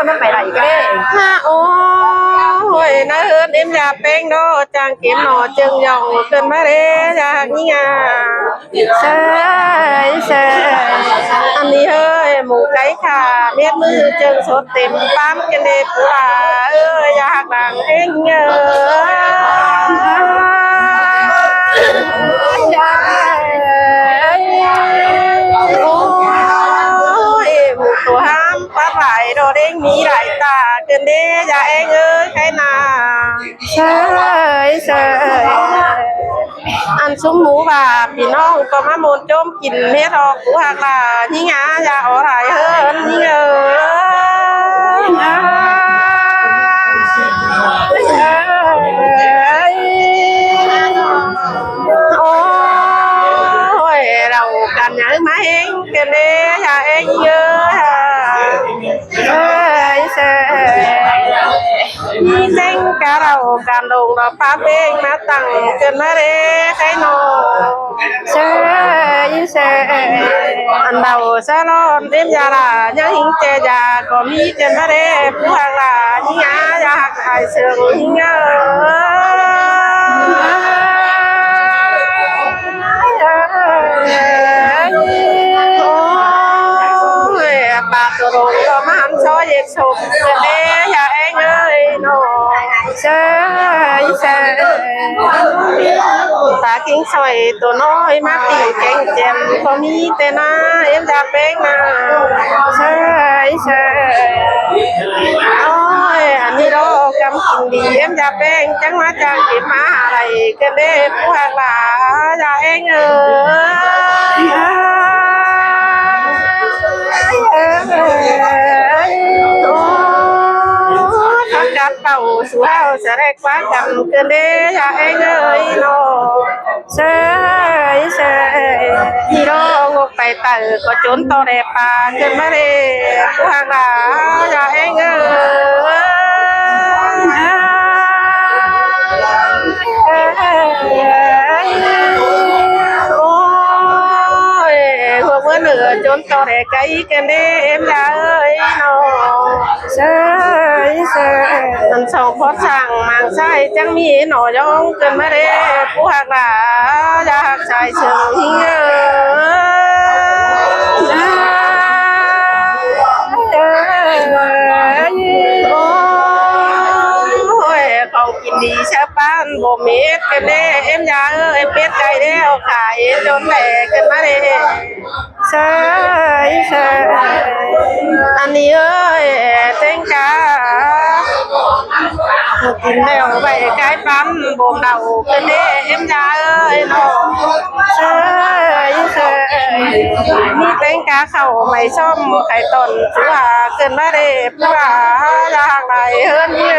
ນຳໄປໄດ້ເດ້. ໂອ້ຍ ນາເຮືອນເອັມຢາແປ້ງເນາະ ຈາງເກັມເນາະ ເຈີ່ງຢອງເກີນມາເດ້ ຢາກຍິງອາ ເຊີຍເຊີຍ. ອັນນີ້ເຮີ້ຍ ໝູໄກ່ຂ້າ ເມັດມືເຈີ່ງສົດເຕັມປ້າມກັນເດ້ ຜູ້ຫຼ້າເອີຍ ຢາກດັງເອງເອີຍ. ໂອ້ຍ ໝູຕົວຫ້າມ ປາດຫຼາຍດອກເດ້ງ ມີຫຼາຍຕາເກີນເດ້ ຢາເອງເອີຍ ໄຄນາ ເຊີຍເຊີຍ. ອັນຊຸມໝູວ່າ ພີ່ນ້ອງກໍມາມ່ວນໂຈມກິນເຮັດອອກ ຜູ້ຮັກຫຼາຍຍິງອາ ຢ່າເອົາຫຼາຍເຮີ້ນຍິງເອີຍ. ໂອ້ຍ ເລົ່າກັນຫຍັງມາເຮັງກັນເດ້ ຢ່າເອງເອີຍ. ເອີຍເຊີຍ ມີເຕັງກະເລົ່າການລົງດອກ ພາເພງມາຕັ້ງເກີນມາເດ້ ໄຄນ້ອງ ເຊີຍເຊີຍ. ອັນເບົາສະຫຼອນເອັມຢາລາ ຍັງຫິງແຈຢາກໍມີເກີນມາເດ້ ຜູ້ຮັກຫຼາຍຍິງອາ ຢາກ ອ້າຍເຊີງຍິງເອີຍ. ໂອ້ຍ ປາກໂຕໂດງກໍມາຫັນຊອຍເຮັດສົມເກີນເດ້ ຢ່າເອງເອີຍນ້ອງ ເຊີຍເຊີຍ. ປາກິງຊອຍໂຕນ້ອຍ ມາປີ້ງແກງແຈ່ມ ກໍມີແຕ່ໜ້າເອັມຢາແປ້ງນາ ເຊີຍເຊີຍ. ໂອ້ຍ ອັນນີ້ດອກກຳກິນດີ ເອັມຢາແປ້ງ ຈັ່ງມາຈ້າງເກັບມາຫາໄລ່ກັນເດ້ ຜູ້ຮັກຫຼາຍ ຢ່າເອງເອີຍ. ໂອ້ຍ ພັກກາດເປົ່າສູ່ເຮົາສະແລກວ່າກັນເກີນເດ້ ຢ່າເອງເອີຍນ້ອງ ເຊີຍເຊີຍ. ອີໂດງົກໄປໄຕກໍຈົນຕໍ່ແດ່ປາເກີນມາເດ້ ຜູ້ຮັກຫຼາຍ ຢ່າເອງເອີຍ. ໂອ້ຍ ຫົວເມືອເໜືອຈົນຕໍ່ແດ່ໄກກັນເດ້ ເອັມຢາເອີຍນ້ອງ ເຊີຍເຊີຍ. ອັນສອງພໍດສ້າງມາງຊາຍ ຈັ່ງມີໜໍ່ຢອງເກີນມາເດ້ ຜູ້ຮັກຫຼາຍ ຢາກຊາຍເຊີງເອີຍ. ໂອ້ຍ ຂອງກິນດີຊາວບ້ານບໍ່ເມັດກັນເດ້ ເອັມຢາເອີຍ ເປັດໄກ່ແລ້ວຂາຍຈົນແຫຼກກັນມາເດ້ ເຊີຍເຊີຍ. ອັນນີ້ເອີຍ ເຕັງກາ ກິນແລ້ວໄວ້ກາຍປັນບໍ່ເນົ່າເກີນເດ້ ເອັມຢາເອີຍນ້ອງ ເຊີຍເຊີຍ. ມີແຕງກາເຂົ້າໄມ້ຊອມໄຂ່ຕອນສຸລາເກີນມາເດ້ ຜູ້ຫຼ້າຢາກຫຼາຍເຮີ້ນເອີຍ.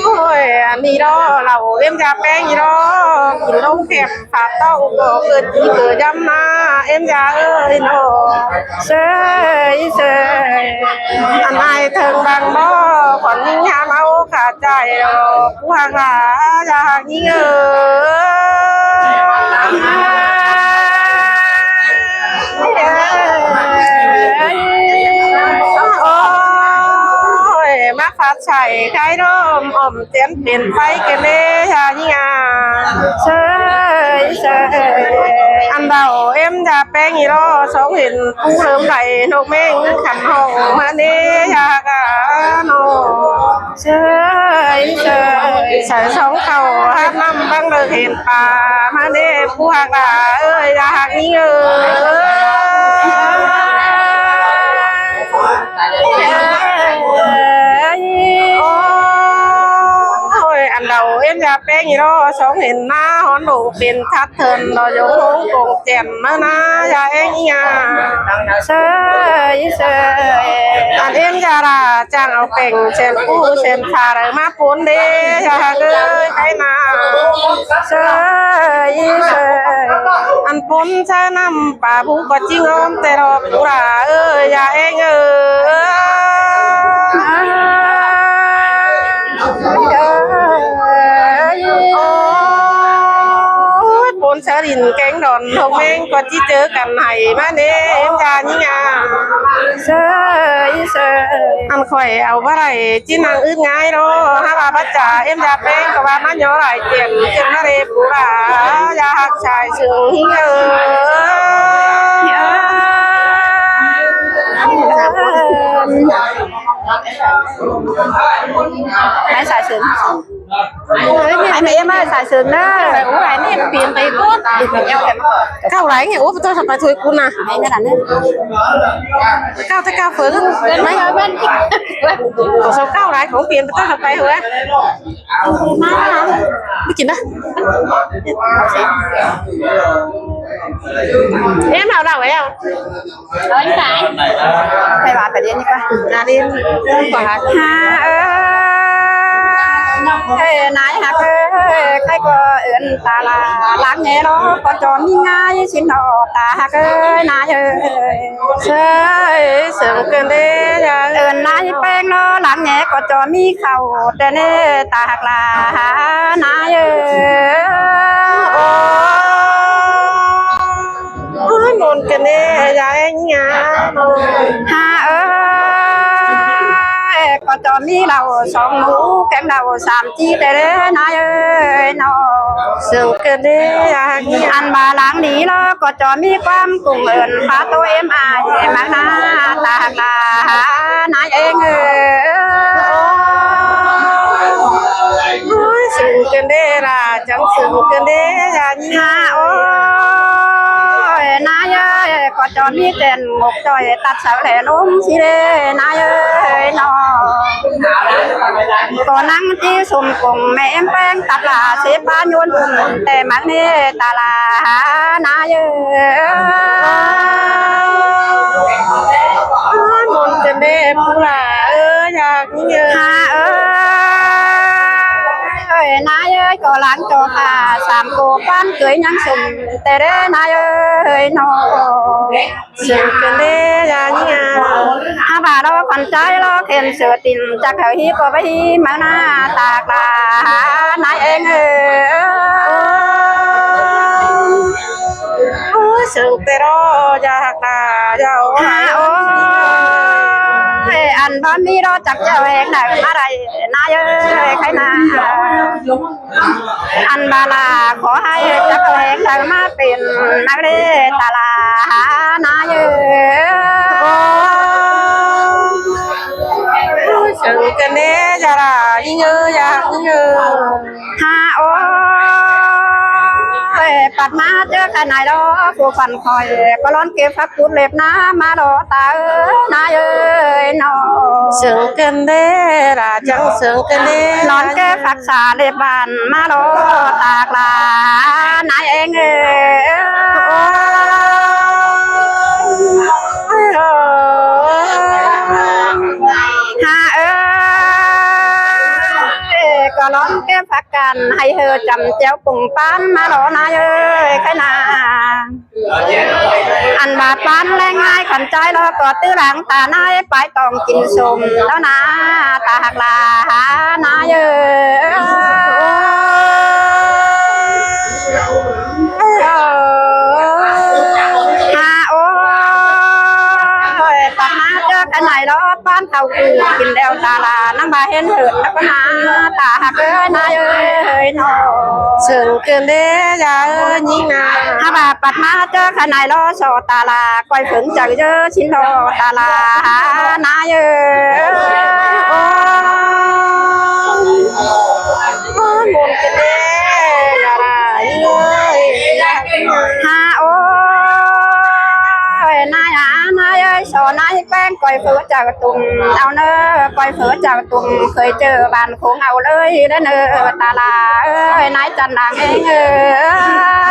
ໂອ້ຍ ອັນນີ້ເນາະ ເຫຼົ້າເອັມຢາແປ້ງນີ້ເນາະ ກິນລົງແຄບ ຂາເຕົ້າກໍເກີດຈີເກີດຢຳນາ ເອັມຢາເອີຍເນາະ ເຊີຍເຊີຍ. ອັນອ້າຍເທິງບັງບໍ່ ຂວັນຍິງຍາມເອົາຂາໃຈດອກ ຜູ້ຮັກຫຼາຍຢາກຍິງເອີຍ. ໂອ້ຍ ມາຟາດໃສ່ໄຂ່ນອມ ອ້ອມ ແຈນເປັນໄຟກັນເດ້ ຢາຍິງອາ ເຊີຍເຊີຍ. ອັນເບົາເອັມຢາແປ້ງອີຫຼໍ່ ສອງເຫັນຜູ້ເລີ່ມໄຫຼ ນົກແມງຂັນຫ້ອງມາເດ້ ຢາກອານ້ອງ ເຊີຍເຊີຍ. ໃສ່ສອງເຂົ້າຫາບນ້ຳບັງເລີກເຫັນປາ ມາເດ້ຜູ້ຮັກຫຼາຍເອີຍ ຢາກຍິງເອີຍ. ໂອ້ຍ ອັນເດົາເອັມຢາແປ້ງອີຫຼໍ່ ສອງເຫັນໜ້າຮ້ອນໂດເປັນທັດເທີນ ລອຍົງໂຮງກົງແຈ່ມມານາ ຢາແອງອີຫຍັງ ເຊີຍເຊີຍ. ອັນເອັມຢາລາຈ້າງເອົາແປ້ງແສນປູແສນຟ້າ ໄດ້ມາປົນເດ້ ຢາເອີຍໄປນາ ເຊີຍເຊີຍ. ອັນປົນໃສ່ນ້ຳ ປາບູກໍຈິງອ້ອມແຕ່ດອກ ຜູ້ຫຼ້າເອີຍ ຢ່າແອງເອີຍ. ໂອ້ຍ ໂອ້ຍ ແກງດອນທົ່ງແມງ ກ່ອນຊິເຈີກັນໃຫ້ມາແນ່ ເອັມຢາຍິງອາ ເຊີຍເຊີຍ ອັນຂ້ອຍເອົາບໍ່ໄດ້ ຈິນັ່ງອຶດຫງາຍໂລ ຫາວ່າບັດຈາ ເອັມຢາແປງ ກໍວ່າມາຍໍຫຼາຍ ຈຽນ ຈຽນມາເລປູລາ ຢາຮັກຊາຍເຊິ່ງເອີຍ ໃຫ້ສາຍເຊີງ ໃຫ້ແມ່ເອັມມາສາຍເສີມເດີ ໂອ້ຍ ໃຫ້ແມ່ເອັມປີນໄປພຸ້ນ ກ້າວຫຼາຍ ໂອ້ຍ ບໍ່ຕ້ອງສະໄປຖ້ວຍກູນນະ ໃຫ້ແມ່ນະ ກ້າວແຕ່ກ້າວເຝີ ເກີນໄປ ເຂົາກ້າວຫຼາຍ ຂອງປ່ຽນ ບໍ່ຕ້ອງສະໄປຫົວ ບໍ່ກິນນະ ເອັມເອົາເຫຼົ້າແລ້ວ ເອົາອີສານ ໃຜວ່າໄປເດນີ້ກວ່າ ນາລິນ ກວ່າ ຫາເອີຍ ນາຍຮັກເອີຍ ໃຜກໍເອີ້ນຕາຫຼາ ຫຼັງແງ່ເນາະ ກໍຈອນມີງ່າຍຊິເນາະ ຕາຮັກເອີຍ ນາຍເອີຍ ເຊີຍເສີງເກີນເດ້ ເອີ້ນນາຍແປງເນາະ ຫຼັງແງ່ກໍຈອນມີເຂົ້າ ແຕ່ເນ ຕາຮັກຫຼາ ນາຍເອີຍ ໂອ້ຍ ໂອ້ຍ ມົນກັນແດ່ ຢາກແອງຫຍັງ ຫາເອີຍ ກໍຈອນມີເຫຼົ້າສອງໝູ ແກງເຫຼົ້າສາມຈີ ແຕ່ເດ້ ນາຍເອີຍເນາະ ເຊິ່ງກັນເດ້ ຢາກແອງຫຍັງ ອັນບາຫຼັງນີ້ລະ ກໍຈອນມີຄວາມກຸ້ງເອີ້ນ ປາໂຕເອັມອາຍ ມັກໜ້າ ຕາຮັກຫຼາ ນາຍເອງເອີຍ ໂອ້ຍ ເຊິ່ງກັນເດ້ລະ ຈັ່ງເຊິ່ງກັນເດ້ ຍາຍາ ໂອ້ຍ ນາຍເອີຍ ກໍຈອນມີແຕ່ນໝົກຈ້ອຍ ຕັດເສົາແຫຼລົງຊິເດ້ ນາຍເອີຍເນາະ ກໍນັ່ງຈີສົມກົງ ແມ່ເອັມແປງ ຕັດລາເສປາໂຍນ ແຕ່ມັກເນຕາລາ ນາຍເອີຍ ໂອ້ຍ ມົນຈັນເດ້ ຜູ້ຫຼ້າເອີຍ ຢາກມີເອີຍ ຫາເອີຍ ນາຍເອີຍ ກໍຫຼັງຈໍຂ້າ ສາມໂກປານເຄີຍຍັງສົມ ແຕ່ເດ້ ນາຍເອີຍເນາະ ເຊິ່ງກັນເດ້ ຍາຍາ ຫາບາລອຂວັນໃຈ ລອເຂັມເສືອຕິນ ຈັກເຂົາຮີກໍໄປຮີ ເມືອງໜ້າຕາກຫຼາ ນາຍເອງເອີຍ ໂອ້ຍ ເຊິ່ງແຕ່ລໍ ຢາກຫຼາ ຢາກ ຫາ ໂອ້ຍ ອັນບໍ່ມີລໍ ຈັກເຈົ້າແຮງໃດມາໄດ້ ນາຍເອີຍ ໃຄນາ ອັນບາລາ ຂໍໃຫ້ຈັກແຮງໃດມາເປັນ ນັກເລຕາລາ ນາຍເອີຍ ໂອ້ຍ ເຊິ່ງກັນເດ້ ຢາກຫຼາ ຍິງເອີຍ ຢາກຍິງເອີຍ ຫາ ໂອ້ຍ ປັດມາເຈີຂະໜາຍລໍ ຜູ້ຂວັນຂ້ອຍ ກໍລ້ອນເກັບຜັກ ກຸດເລັບນາມາລໍຕາເອີຍ ນາຍເອີຍເນາະ ເຊິ່ງກັນເດ້ລະ ຈັ່ງເຊິ່ງກັນເດ້ ນອນແກ້ຜັກສາເລັບບານ ມາລໍຕາກຫຼາ ນາຍເອງເອີຍ ໂອ້ຍ ຫາເອີຍ ກໍລ້ອນແກ້ຜັກ ກັນໃຫ້ເຮີຈຳແຈ່ວປຸງປານມາລໍນາຍເອີຍ ໃຄນາ ອັນວ່າປານແລງງາຍຂັນໃຈລໍ ກໍຕື້ຫຼັງຕານາຍ ປາຍຕ້ອງກິນສົ້ມແລ້ວນາ ຕາຮັກຫຼານາຍເອີຍ ຫາໂອ້ຍ ປັດມາເຈີຂະໜາຍລໍ ປານເຂົ້າຄືກິນແລ້ວຕາຫຼາ ນຳວ່າເຫັນເຫີດແລ້ວກໍນາ ຕາຮັກເອີຍ ນາຍເອີຍເນາະ ເຊິ່ງເກີນເດ້ ຢາເອີຍຍິງນາ ຫາວ່າປັດມາເຈີຂະໜາຍລໍ ສໍຕາຫຼາ ກ້ອຍເຜິງຈັກເຈີຊິນລໍຕາຫຼາ ນາຍເອີຍ ໂອ້ຍ ໂອ້ຍ ມົນເກີນເດ້ ຢາຫຼາຍເອີຍ ຫາໂອ້ຍ ນາຍອາ ນາຍເອີຍ ສໍນາຍແປ້ງ ກ້ອຍເຝີຈັກຕຸ່ມ ເອົາເນີ ກ້ອຍເຝີຈັກຕຸ່ມ ເຄີຍເຈີບ້ານ ຄົງເອົາເລີຍເດີເນີ ຕາຫຼາເອີຍ ນາຍຈັນນາງເອງເອີຍ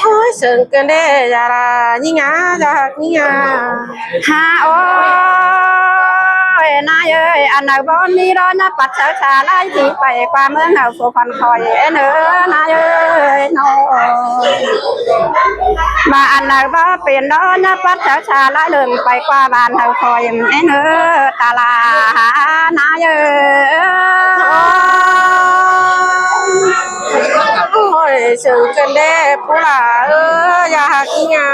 ໂອ້ຍ ເຊິ່ງເກີນເດ້ ຢາລາ ຍິງຫາ ຢາກຍິງຫາ ຫາ ໂອ້ຍ ນາຍເອີຍ ອັນໃດບໍ່ມີດອກ ນະປັດສາວສາລາຍ ຊິໄປກວ່າເມືອງເຮົາ ຜູ້ຂວັນຂ້ອຍເອີຍ ນາຍເອີຍ ເນາະ ວ່າອັນໃດບໍ່ເປັນດອກ ນະປັດສາວສາລາຍ ເລີ່ມໄປກວ່າບ້ານເຮົາຂ້ອຍເອີຍ ຕາຫຼາ ນາຍເອີຍ ໂອ້ຍ ເຊີນກັນແດ່ຜູ້ຫຼ້າເອີຍ ຢ່າຮັກຍາ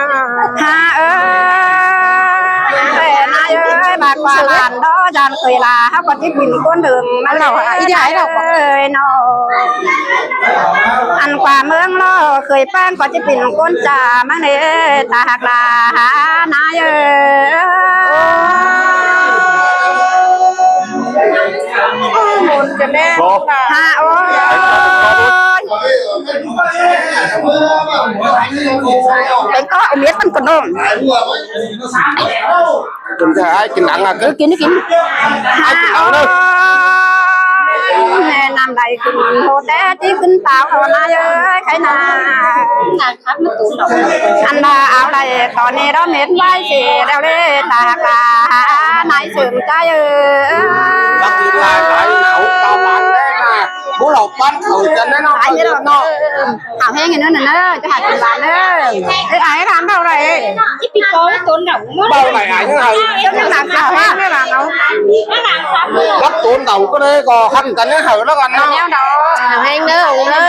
ຫາເອີຍ ແຕ່ນາຍເອີຍ ບາດກວ່າບ້ານເນາະ ຢ້ານເຄີຍລາ ເຮົາກໍຊິເປັນຄົນເດີມມາເລີຍ ອີ່ຫຼ້າເນາະ ເອີຍເນາະ ອັນກວ່າເມືອງລໍ ເຄີຍປາງກໍຊິເປັນຄົນຈາມາເນ ຕາຮັກຫຼານາຍເອີຍ ໂອ້ຍ ໂອ້ຍ ໝູນກັນແດ່ ໂອ້ຍ ຫາ ໂອ້ຍ ເປັນກໍເອົາເມັດມັນກໍນ້ອງ ເປັນຈະໃຫ້ກິນຫຼັງອ່ະ ເອີ ກິນ ກິນ ຫາ ກິນຫຼັງເດີ ໂອ້ຍ ແມ່ນ້ຳໄຫຼຂຶ້ນໂຫດແດ່ ທີ່ຂຶ້ນຕາວເອົານາເອີຍ ໃຄນາ ອັນລາເອົາໄດ້ຕອນນີ້ ດອກເມັດໄວ້ຊິແລ້ວເລີຍ ຕາຮັກຫຼານາຍເສີມໃຈເອີຍ ລັກກິນຫຼາຍໆ ໜາວຕາບານແດ່ນະ ບໍ່ເລົ່າປັນເຂົາກັນແນ່ນອນ ເຂົາເນາະ ເອົາແຮງເດີນະເດີ ຈະຫາກິນຫຼານເດີ ເອີຍ ອ້າຍຖາມເບົາໄດ້ ອີ່ປີໂປ້ຕົນດອກ ເບົາໄຫຼອ້າຍເອີຍ ເຈົ້າໜາງສາວແຮງເດີຫຼານເອົາ ລັກຕົນເບົາກໍເລີຍກໍຄັນກັນເນາະ ເຮົາລະກັນເນາະ ແນວດອກ ເອົາແຮງເດີອົງເດີ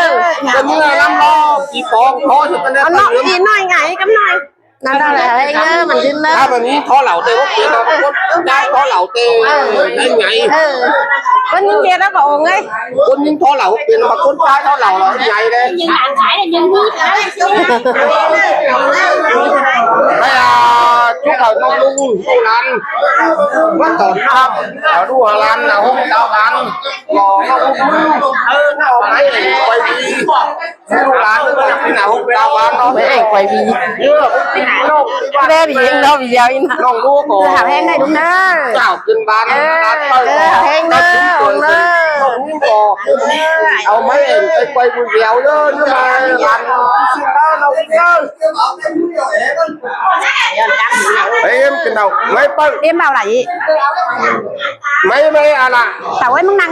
ເປັນເມືອງລຳລໍ ອີປອງພໍຊິເປັນ ອັນເນາະ ອີນ້ອຍໄງກັບນ້ອຍ ນັ້ນແຫຼະ ເອີ ມັນຂຶ້ນເດີ ຖ້າມັນມີທໍ່ເຫຼົ້າເຕັມ ເອີ ໄດ້ທໍ່ເຫຼົ້າເຕັມ ເອີ ໄດ້ໄງ ເອີ ຄົນຍິງເດດແລ້ວກໍອົງເອີຍ ຄົນຍິງທໍ່ເຫຼົ້າເປັນ ຄົນຊາຍທໍ່ເຫຼົ້າແລ້ວໃຫຍ່ເດ້ ຍິງຫຼານຊາຍຍັງມີ ໄດ້ ອ່າ ຈຸເຂົານ້ອງລຸງ ລູກຫຼານ ມາຕອນຄ່ຳ ເອົາລູກເອົາຫຼານ ເອົາລູກເອົາຫຼານ ກໍເອົາລູກ ເອີ ເອົາໄປໄປດີ ລູກຫຼານເພິ່ນກໍຢາກກິນອາຫານຕາຫວານເນາະ ແມ່ໄອ້ໄກ່ຫວີ ເອີ ແມ່ຫວີເນາະ ຫວີດຽວອີກເນາະ ນ້ອງລູກກໍຫາແຮງໄດ້ລຸງເດີ ເຈົ້າຂຶ້ນບ້ານ ເອີ ເອີ ຫາແຮງເດີ ເອີ ເອົາໄມ້ໄອ້ໄກ່ຫວີດຽວເດີ ມາຫຼານຊິເດີ ເຮົາເດີ ເອີ ເປັນເອົາໄມ້ເປີ້ ເອັມເອົາຫຼາຍ ໄມ້ ໄມ້ອະລະ ແຕ່ເວີຍ ມຶງນັ່ງ